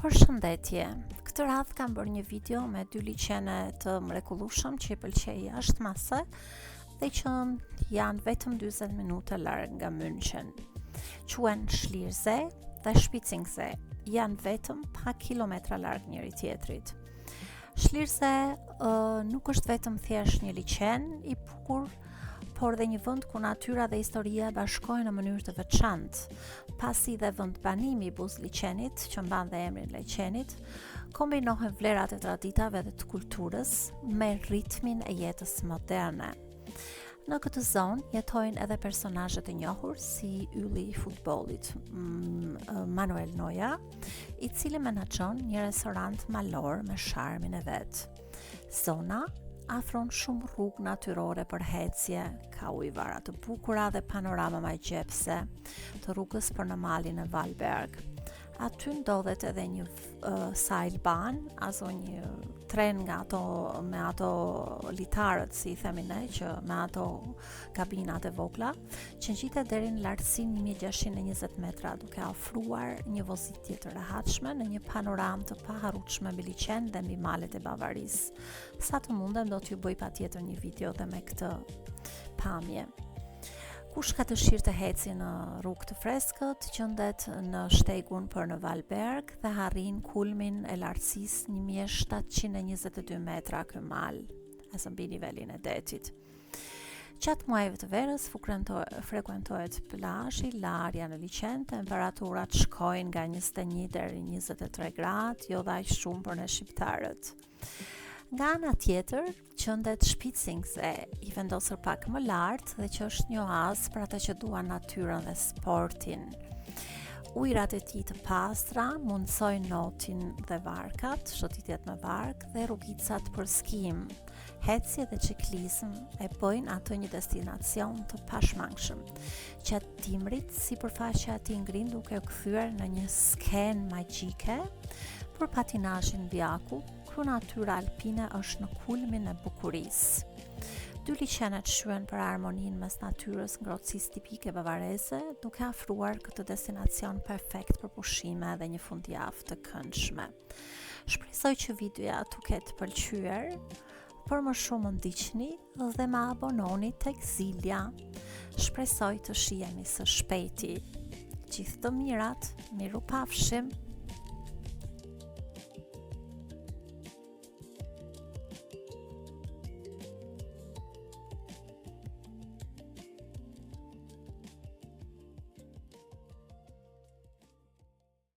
Përshëndetje. Këtë radhë kam bërë një video me dy liqene të mrekullueshëm që i pëlqej jashtë mase dhe që janë vetëm 40 minuta larg nga München. Quhen Schliersee dhe Spitzingsee. Janë vetëm pak kilometra larg njëri tjetrit. Schliersee uh, nuk është vetëm thjesht një liqen i bukur, por dhe një vend ku natyra dhe historia bashkohen në mënyrë të veçantë, pasi dhe vendbanimi buzë liqenit, që mban dhe emrin e liqenit, kombinohen vlerat e traditave dhe të kulturës me ritmin e jetës moderne. Në këtë zonë jetojnë edhe personazhe të njohur si ylli i futbollit mm, Manuel Neuer, i cili menaxhon një restorant malor me sharmin e vet. Zona afron shumë rrugë natyrore për ecje, ka ujëvara të bukura dhe panorama magjepse të rrugës për në malin e Wallberg. Aty ndodhet edhe një uh, Seilbahn, azo një tren nga ato me ato litarët si i themi ne që me ato kabinat e vogla që ngjitet deri në lartësinë 1620 metra duke ofruar një vozitje të rehatshme në një panoramë të paharrueshme mbi liqen dhe mbi malet e Bavarisë. Sa të mundem do t'ju bëj patjetër një video dhe me këtë pamje. Kush ka dëshirë të eci në rrugë të freskët, gjendet në shtegun për në Wallberg dhe arrin kulmin e lartësisë 1722 metra ky mal, ose mbi nivelin e detit. Gjatë muajve të verës frekuentohet plazhi, larja në liqen, temperaturat shkojnë nga 21 deri 23 gradë, jo dhe aq shumë për ne shqiptarët. Nga ana tjetër, gjendet Spitzingsee, i vendosur pak më lart dhe që është një oaz për ata që duan natyrën dhe sportin. Ujërat e tij të pastra mundësojnë notin dhe varkat, shëtitjet me varkë dhe rrugicat për skim. Ecje dhe çiklizëm e bëjnë atë një destinacion të pashmangshëm. Gjatë dimrit, sipërfaqja e tij ngrin duke u kthyer në një skenë magjike për patinazhin mbi akull, ku natyra alpine është në kulmin e bukurisë. Dy liqenet shquhen për harmoninë mes natyrës ngrohtësisë tipike bavareze, duke ofruar këtë destinacion perfekt për pushime dhe një fundjavë të këndshme. Shpresoj që videoja t'u ketë pëlqyer. Për më shumë më ndiqni dhe më abononi tek zilja. Shpresoj të shihemi së shpejti. Gjithë të mirat, mirupafshim!